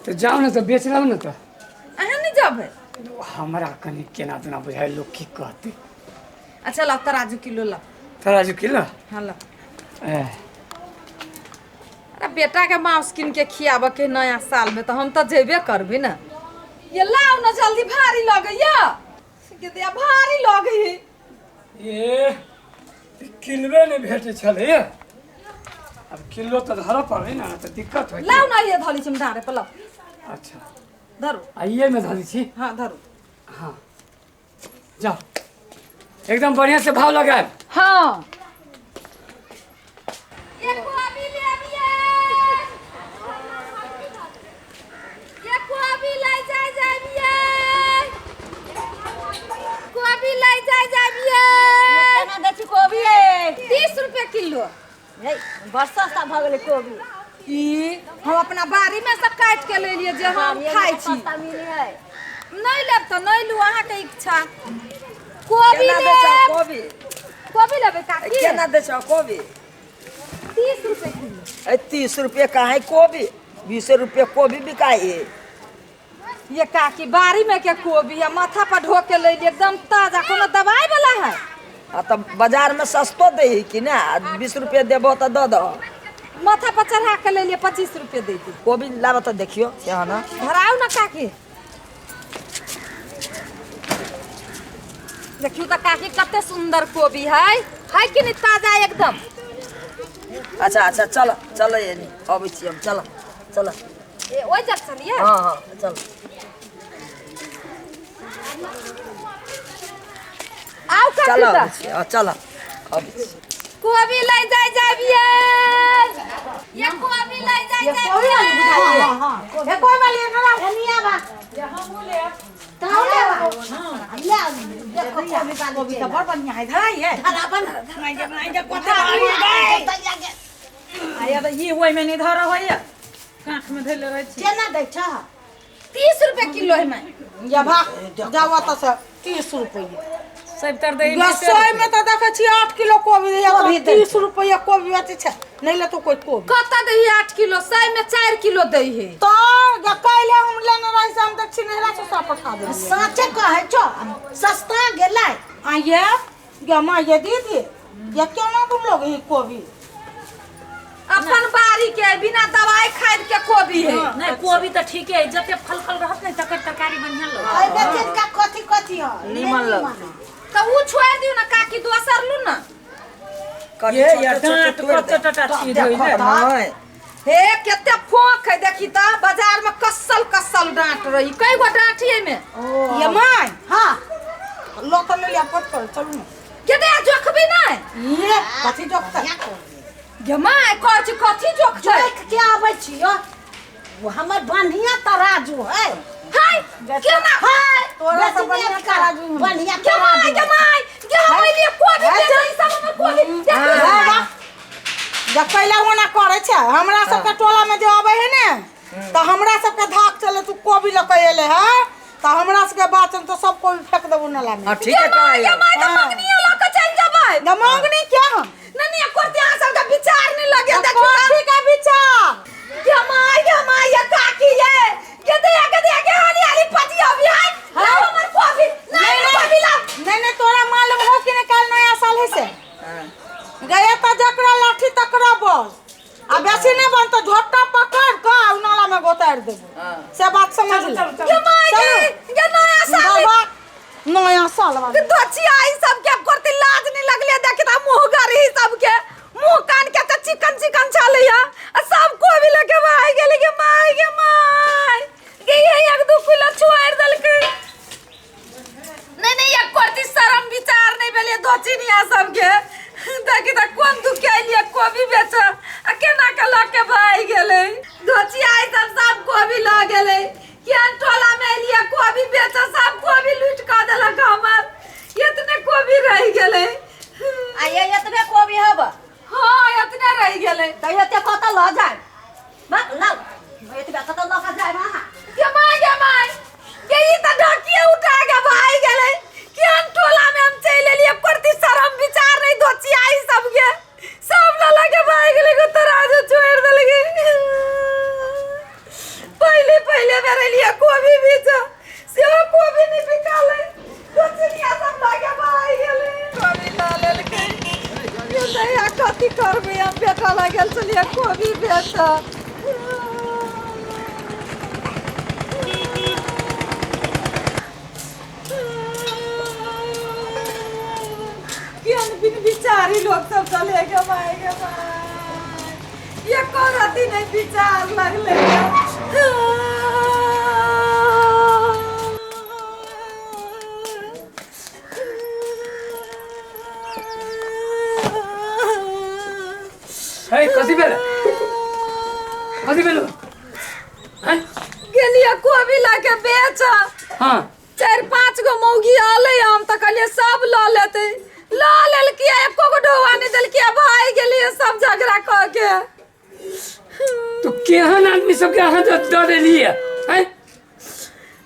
तऽ जाउ ने तऽ बेच लाउ ने तऽ। अहाँ नहि जेबै? हमरा कनि केना तेना बुझाइ, लोक की कहतै। अच्छा लाउ, तराजू किलो लाउ। तराजू किलो? हाँ, लाउ। ए, अरे बेटा के मांस कीन के खियाबऽ के नया साल में, तऽ हम तऽ जेबे करबै ने। ये लाउ ने जल्दी, भारी लगैया के दिया, भारी लगै है। ए, किलबे नहि भेटै छलै, आब किलो तऽ धरऽ पड़ै ने, तऽ दिक्कत होइ। लाउ ने, ये धली छी हम डाँरे पर, लाउ। अच्छा। धरू। आ इएमे धरै छी? हाँ, धरू। हाँ, जाओ, एकदम बढ़िया से भाव लगाएब। हाँ। ये कोबी लेबियै, ये कोबी लै जाय जाबियै, कोबी लै जाय जाबियै। केना दै छी कोबी? 30 रुपए किलो। हे, बड़ सस्ता भऽ गेलै कोबी। ई हम अपना बाड़ी में से काटि के ले लिए जे हम बाड़िए में खाइ तऽ छी। सस्ता मिलै है। नहीं लेब तऽ नहीं लू, अहाँके इच्छा। कोबी केना दै छौ लेब? कोबी? कोबी लेबै काकी? केना दै छौ कोबी? 30 रुपए किलो। ए, 30 रुपये कहाँ है कोबी? 20 रुपये कोबी बिकाइ है। ये काकी, बाड़ी में के कोबी है, माथा पर ढो के ले लिए, एकदम ताजा, कोनो दवाई वाला है? आ तऽ बाजार में सस्तो दै है कि ना? 20 रुपये देबो तऽ दऽ दह। माथा पर चढ़ा के ले लिए, 25 रुपए दे दी। कोबी लाबऽ तऽ देखियौ केहन है। धराउ ना काकी। देखियौ तऽ काकी, कते सुंदर कोबी है, है कि नहीं ताजा एकदम? अच्छा अच्छा, चल चल, एनी अबै छी हम, चल चल। ए, ओहि जग चलिए। हाँ हाँ, चल। आउ काकी। चल। तऽ अबै छी, हाँ, चल, अबै छी। कोबी लै जाय जाबियै, ये कोबी लै जाय जाबियै। ए, कोई वाली ना। एनी आबा। ताऊ लेबा। ले देखो, कोबी वाली। कोबी तऽ बड़ बढ़िया है, धराई है। धराबन। नहीं जे कते भारी गई। आया तऽ ई ओहिमे नहि धरऽ होइए, काँखमे धैले रहै छी। केना दै छह? 30 रुपए किलो है मैं। या भाग जाओ तऽ से 30 रुपये। सब तर दै। रसोई में तऽ देखै छी 8 किलो कोबी दैया। कोबी दै। 30 रुपये कोबी बेचै छै, नहि लेतो कोई कोबी। कतऽ दै है 8 किलो? 100 में 4 किलो दै है। तऽ जे काल्हि हम लेने रही से हम तऽ छिनेरा से सब पठा देलियै। साँचे कहै छौ, सस्ता गेलै। आइए गे माँ, ये दीदी, ये केना तुम लोग ही कोबी? अपन बाड़ी के बिना दवाई खाद के कोबी है। नहि, कोबी तऽ ठीके है, जते फल फल रहत ने तकर तरकारी बढ़िआँ लगत। एहि बेचैत का कथी कथी है? नीमन लगतै। तऽ उ छोड़ि दियौ ने काकी, दोसर लू ने। कनि ये छोटे यार छोटे डाँट तोड़ि दे। कते टटा छी धोइले। नहि। हे, कते फोक है, देखी तऽ, बाजार में कसल कसल डांट रही। कई गो डांटी एमे? ये my. हाँ। लो तऽ ले लिया, पट कर चलू ने। केते जोखबी नहि? ये कथी जोखतै? गे my, कहै छी कथी जोखतै? जोइक के आबै छियो, वो हमर बढ़िया तराजू है। हाय, केना हाय। तोरा से बेचनी बढ़िया का तराजू हम। बढ़िया गे my, तराजू। गे my, गे हम एलियै कोबी बेचै, ई सब हमर कोबी देखियौ। वाह, जब पहिले ओना करै छै, हमरा सबके टोला में जे अबै है ने, तऽ हमरा सबके धाक चले, तू कोबी लऽ के एले है, तऽ हमरा सबके बात तऽ सब कोबी फेंक देबो नाला में। हाँ, गे ठीके my, गे कहै। My, तऽ मंगनीये लऽ के चलि जेबै। न मांगनी क्या हम। नहीं नहीं, करते अहाँ सबके विचार नहीं लगे, देखियौ तऽ। कथी के विचार? गे my, गे my, ये काकी, ये गे दे, गे दे, गे हाली हाली पतिया भी है, लाओ हमर कोबी। नहीं नहीं, कोबी लाओ। नहीं नहीं, तोरा मालूम हो कि नहीं काल नया साल है से गया, तऽ जकरा लाठी तकरा बस, आ बेसी नहीं बन तऽ झोटा पकड़ कऽ आ उ नाला में गोतारि देबो, से बात समझ ले। गे my, गे गे नया साल। बाबा, नया साल वाला। दोचिया, ई सब के करते लाज नहीं लगले? देखी त मुंह गरी सबके, मुंह कान के त चिकन चिकन छलैया, आ सब कोबी लेके भाग गेलै। गे my, गे my, गे ये एक दू किलो छोड़ि देलकै। नहीं नहीं, एक करती शरम विचार नहीं भेलै दोचिनिया सबके। देखी त कोन दुख के एलियै कोबी बेच, आ केना के लऽ के भागि गेलै। दोचिया, ई सब सब कोबी लऽ गेलै। केहन टोला में एलियै कोबी बेच, सब कोबी लूटि कऽ देलक हमर, एतने कोबी रहि गेलै। आ ये एतबे कोबी हब? हाँ, एतने रहि गेलै। तऽ एते कतऽ लऽ जाय? बा लाउ, एतबे कतऽ लऽ कऽ जायब अहाँ? गे my, गे my, गे ई तऽ ढकिए उठा के भागि गेलै। केहन टोला में हम चलि एलियै, करती शरम विचार नहीं दोचिया ई सबके, सब लऽ लऽ के भागि। कथी करबै हम बेटा लग गेल छलियै कोबी बेचऽ। केहन बिन विचारी लोक सब चले गे माय गे माय, एको रति नहि विचार लगलै। हे, कथी भेल? कथी भेल? हैं? गेलियै कोबी लऽ के बेच। 4-5 गो मौगी आलै, हम तऽ कहलियै सब लऽ लेतै, लऽ लेलकै, एको गो ढोआ नहि देलकै, भागि गेलियै सब झगड़ा कऽ के। तो केहन आदमी सबके अहाँ दऽ देलियै? हैं?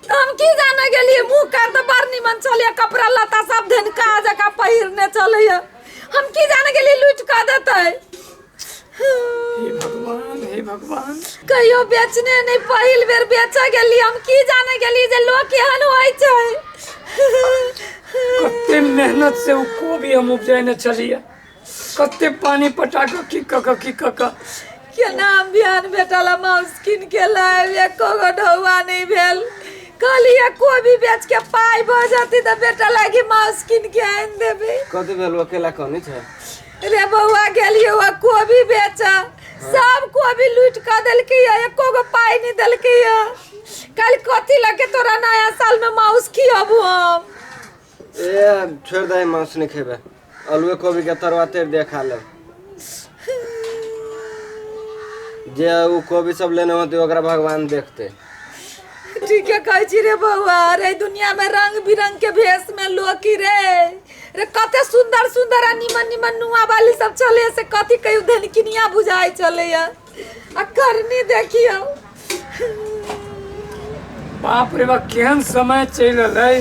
तऽ हम की जाने गेलियै, मुँह कान तऽ बड़ निमन चलैए, कपड़ा लत्ता सब धनिका जकाँ पहिरने चलैए, हम की जाने गेलियै लूटि कऽ देतै। हे भगवान, हे भगवान। कहियो बेचने नहि, पहिल बेर बेचऽ गेलियै, हम की जाने गेलियै जे लोक केहन होइ छै। कते मेहनत से ओ कोबी हम उपजेने छलियै, कते पानी पटा कऽ की कऽ कऽ की कऽ कऽ। केना हम बिहान बेटा ला माउस कीन के लायब, एको गो ढौआ नहि भेल। कहलियै कोबी बेच के पाइ भऽ जेतै तऽ बेटा लागी माउस कीन के आनि देबै। कथी भेल? अकेला कहनी छै? रे बौआ, गेलियै वह कोबी बेच, सब कोबी लूटि कऽ देलकै, एको गो पाइ नहि देलकै। काल्हि कथी लगे तोरा नया साल में माउस खियाबू हम? ए, छोड़ि दे, मांस नहीं खेबै, आलुए कोबी के तरुआ तर दे, खा लेब। जे ओ कोबी सब लेने होते ओकरा भगवान देखते। ठीके कहै छी रे बौआ। रे, दुनिया में रंग बिरंग के भेष में लोकी रे। रे, कते सुंदर सुंदर आ निमन निमन नुआ वाली सब चले से कथी कहियो धनकिनिया बुझाइ चले आ करनी देखियौ। बाप रे बाप, केहन समय चलि एलै।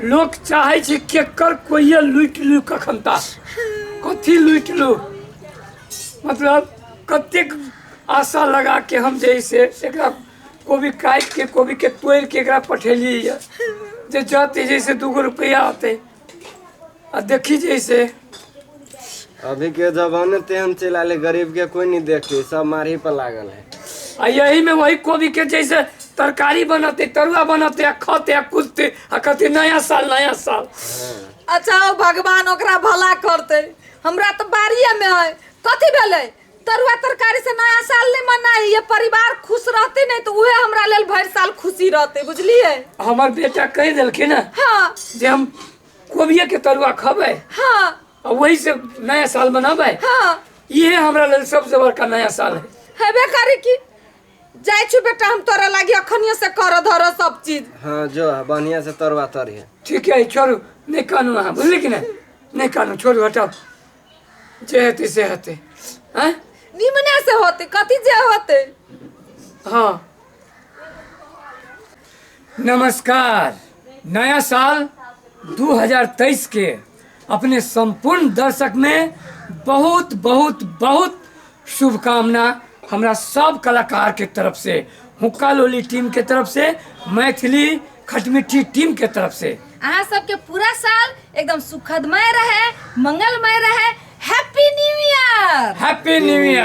लोक चाहै छै केकर कोइए लूटि लू कखन ता कथी लूटि लू। मतलब कतेक आशा लगा के हम जे से एकरा कोबी काटि के, कोबी के तोड़ि के एकरा पठेलियै यऽ जे जते जैसे 2 गो रुपैआ अतै, आ देखी जैसे अभी के जमाने तेहन चलि आले, गरीब के कोई नहीं देखते, सब मारही पर लागल है। आ यही में वही कोबी के जैसे तरकारी बनते, तरुआ बनते, आ खते आ कूदते आ कहते नया साल, नया साल। अच्छा, ओ भगवान ओकरा भला करतै। हमरा तऽ बाड़िए में है। कथी भेलै? तरुआ तरकारी से नया साल नहीं मनाई। ये परिवार खुश रहते नहीं तो उहे हमरा लेल भरि साल खुशी रहते, बुझलिए? हमर बेटा कहि देलखिन ने जे हम कोबिये के तरुआ खबै आ वही से नया साल मनाबै। इहे हमरा लेल सबसे बड़का नया साल है। हेबे करे की। जाइ छु बेटा, हम तोरा लागी अखनिये से कर धर सब चीज। हाँ, जो बढ़िया से तरुआ तरिहे। ठीक है, छोड़ू, नहीं कानू अहाँ, बुझली कि नहीं? नहीं कानू, छोड़ू, हटाओ, जे हेतै से हेतै। आँय? निमने से होते, कथी जे होते। हाँ, नमस्कार। नया साल 2023 के अपने संपूर्ण दर्शक में बहुत बहुत बहुत शुभकामना हमरा सब कलाकार के तरफ से, हुक्का लोली टीम के तरफ से, मैथिली खटमिट्ठी टीम के तरफ से। अहाँ सबके पूरा साल एकदम सुखदमय रहे, मंगलमय रहे। Happy new year. Happy new year.